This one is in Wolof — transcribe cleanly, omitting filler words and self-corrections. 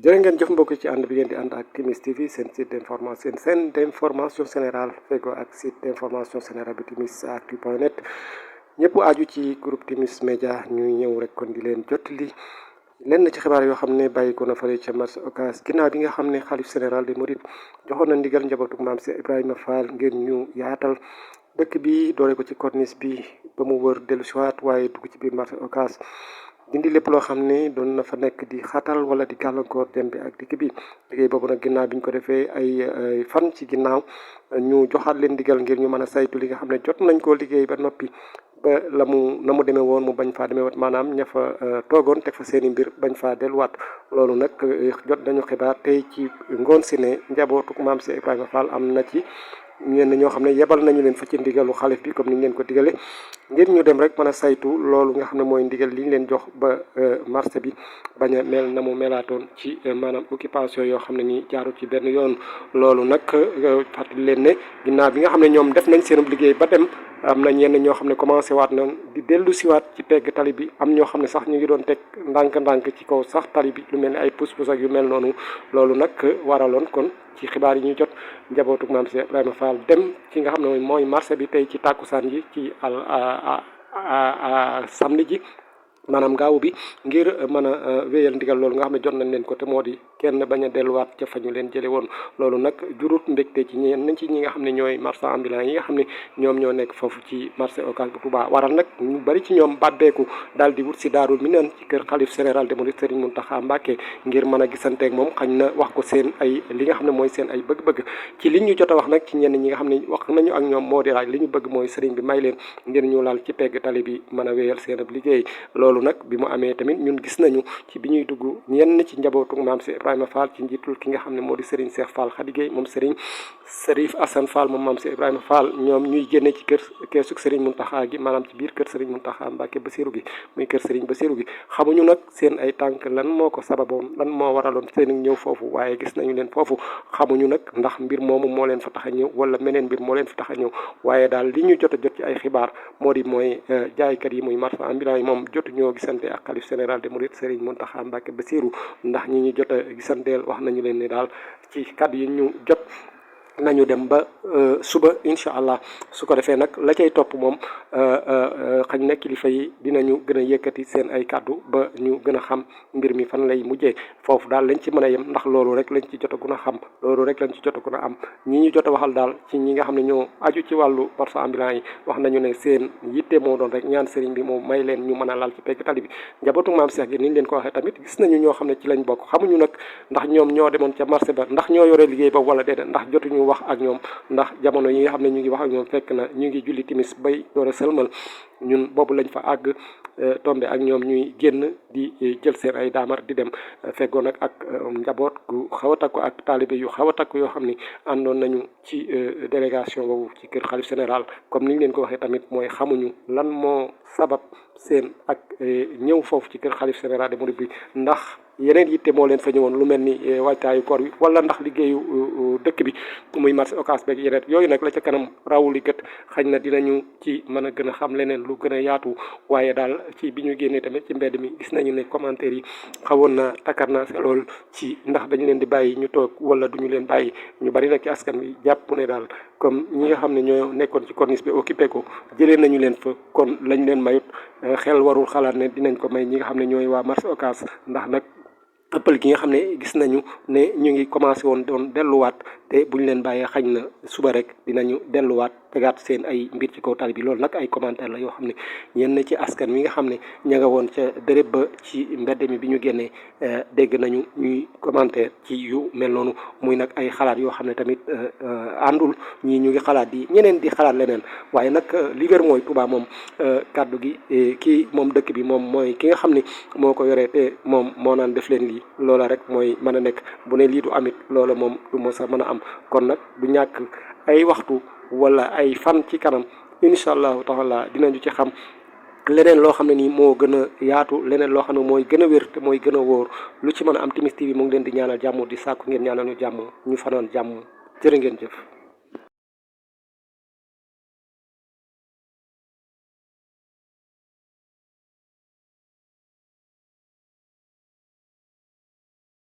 jërë ngeen jëf mbokk ci ànd bi ngeen di ànd ak Timis TV seen site d'information seen d'information générale fego ak site d'information générale bi timisactu.net ñëpp aju ci groupe Timis Média ñuy ñëw rek kon di leen jottali lenn ci xibaar yoo xam ne bàyyi ko na fale ca marché Ocass ginnaaw bi nga xam ne xalif général des mourides joxoon na ndigal njabootu maam Cheikh Ibrahima Fall ngir ñu yaatal dëkk bi doore ko ci corniche bi ba mu wër dellu siwaat waaye dugg ci biir marché Ocass dindi lépp loo xam ne doon na fa nekk di xatal wala di gàllankoor dem bi ak dikk bi liggéey boobu nag ginnaaw bi ñu ko defee ay fan ci ginnaaw ñu joxaat leen digal ngir ñu mën a saytu li nga xam ne jot nañ koo liggéey ba noppi ba na mu demee woon mu bañ faa demee woon maanaam ña fa toogoon teg fa seen i mbir bañ faa delluwaat loolu nag jot nañu xibaar tey ci ngoon si ne njabootu maam Cheikh Ibrahima Fall am na ci ñenn ñoo xam ne yebal nañu leen fa ci ndigalu xalif bi comme ni ñu leen ko digale ngir ñu dem rek mën a saytu loolu nga xam ne mooy ndigal li ñu leen jox ba marché bi bañ a mel na mu melaatoon ci maanaam occupation yoo xam ne nii jaaru ci benn yoon. loolu nag fàttali leen ne ginnaaw bi nga xam ne ñoom def nañ seen liggéey ba dem am na ñenn ñoo xam ne commencé waat na di dellu siwaat ci pegg tali bi am ñoo xam ne sax ñu ngi doon teg ndànk-ndànk ci kaw sax tali bi lu mel ni ay pousse-pousse ak yu mel noonu loolu nag waraloon kon ci xibaar yi ñuy jot njabootu maam Cheikh Ibrahima Fall dem ci nga xam ne mooy marché bi tey ci tàkkusaan ji ci samedi ji maanaam gaaw bi ngir mën a wéyal ndigal loolu nga xam ne jot nañ leen ko te moo di kenn bañ a delluwaat ca fa ñu leen jële woon. loolu nag jurut mbégte ci ñenn ci ñi nga xam ne ñooy marchand ambulant yi nga xam ne ñoom ñoo nekk foofu ci marché Ocass bu Touba waral nag ñu bari ci ñoom bàbbeeku daal di wut si Daarul Minaan ci kër xalif général des mourides Serigne Mountakha Mbacké ngir mën a gisanteeg moom xañ na wax ko seen ay li nga xam ne mooy seen ay bëgg-bëgg ci li ñu jot a wax nag ci ñenn ñi nga xam ne wax nañu ak ñoom moo di laaj li ñu bëgg mooy Serigne bi may leen ngir ñu laal ci pegg tali bi mën a wéyal seen ab liggéey. loolu nag bi mu amee tamit ñun gis nañu ci bi ñuy dugg ñenn ci njabootu maam Cheikh Ibrahima Fall ci njiitul ki nga xam ne moo di Serigne Cheikh Fall Khadigey moom Serigne Serif Assane Fall moom maam Cheikh Ibrahima Fall ñoom ñuy génne ci kër keesug Serigne Mountakha gi maanaam ci biir kër Serigne Mountakha Mbacké Bassirou gi muy kër Serigne Bassirou gi xamuñu nag seen ay tànk lan moo ko sababoon lan moo waraloon seen ñëw foofu waaye gis nañu leen foofu xamuñu nag ndax mbir moomu moo leen fa tax a ñëw wala meneen mbir moo leen fa tax a ñëw waaye daal li ñu jot a jot ci ay xibaar moo di mooy jaaykat yi muy marchand ambulant yi moom jotu ñoo gisante ak xalif général des mourides Serigne Mountakha Mbacké Bassirou ndax ñi ñu jot a gisanteel wax nañu leen ne daal ci kàddu yi ñu jot nañu dem ba suba incha allah su ko defee nag la cay topp moom xañ na kilifa yi dinañu gën a yëkkati seen ay kàddu ba ñu gën a xam mbir mi fan lay mujjee foofu daal lañ ci mën a yem ndax loolu rek lañ ci jotagun a xam loolu rek lañ ci jotagun a am ñi ñu jot a waxal daal ci ñi nga xam ne ñoo aju ci wàllu marchand ambulant yi wax nañu ne seen yitte moo doon rek ñaan sëriñ bi moom may leen ñu mën a laal ci pegg tali bi njabootu maam Cheikh gi niñ leen ko waxee tamit gis nañu ñoo xam ne ci lañ bokk xamuñu nag ndax ñoom ñoo demoon ca marché ba ndax ñoo yore liggéey ba wala déedéet ndax jotuñu wax ak ñoom ndax jamono yi nga xam ne ñu ngi wax ak ñoom fekk na ñu ngi julli timis bay door a sëlmal ñun boobu lañ fa àgg tombe ak ñoom ñuy génn di jël seen ay daamar di dem feggoo nag ak njaboot gu xaw a takku ak taalibe yu xaw a takku yoo xam ni àndoon nañu ci délégation boobu ci kër xalif général comme niñ leen ko waxee tamit mooy xamuñu lan moo sabab seen ak ñëw foofu ci kër xalif général des mourides bi ndax yeneen yitte moo leen fa ñëwoon lu mel ni waajtaayu koor bi wala ndax liggéeyu dëkk bi muy marché Ocass beeg yeneen yooyu nag la ca kanam rawuli gët xañ na dinañu ci mën a gën a xam leneen lu gën a yaatu waaye daal ci bi ñu génnee tamit ci mbedd mi gis nañu ne commentaire yi xawoon na takkar naa sa lool ci ndax dañu leen di bàyyi ñu toog wala duñu leen bàyyi ñu bari nag ci askan wi jàpp ne daal comme ñi nga xam ne ñoo nekkoon ci corniche bi occupé ko jëlee nañu leen fa kon lañ leen mayut xel warul xalaat ne dinañ ko may ñi nga xam ne ñooy waa marché Ocass ndax nag ëppal gi nga xam ne gis nañu ne ñu ngi commencé woon doon delluwaat te buñ leen bàyyee xañ na suba rek dinañu delluwaat tegaat seen ay mbir ci kaw tali bi loolu nag ay commentaire la yoo xam ne ñenn ci askan wi nga xam ne ña nga woon ca béréb ba ci mbedd mi bi ñu génnee dégg nañu ñuy commentaire ci yu mel noonu muy nag ay xalaat yoo xam ne tamit àndul ñii ñu ngi xalaat di ñeneen di xalaat leneen waaye nag li wér mooy Touba moom kàddu gi kii moom dëkk bi moom mooy ki nga xam ne moo ko yoree te moom moo naan def leen lii loola rek mooy mën a nekk bu ne lii du amit loola moom du mos a mën a am kon nag du ñàkk ay waxtu wala ay fan ci kanam incha allahu taala dinañu ci xam leneen loo xam ne nii moo gën a yaatu leneen loo xam ne mooy gën a wér te mooy gën a wóor lu ci mën a am Timis TV mu ngi leen di ñaanal jàmm di sàkku ngeen ñaanal ñu jàmm ñu fanaan jàmm jërë ngeen jëf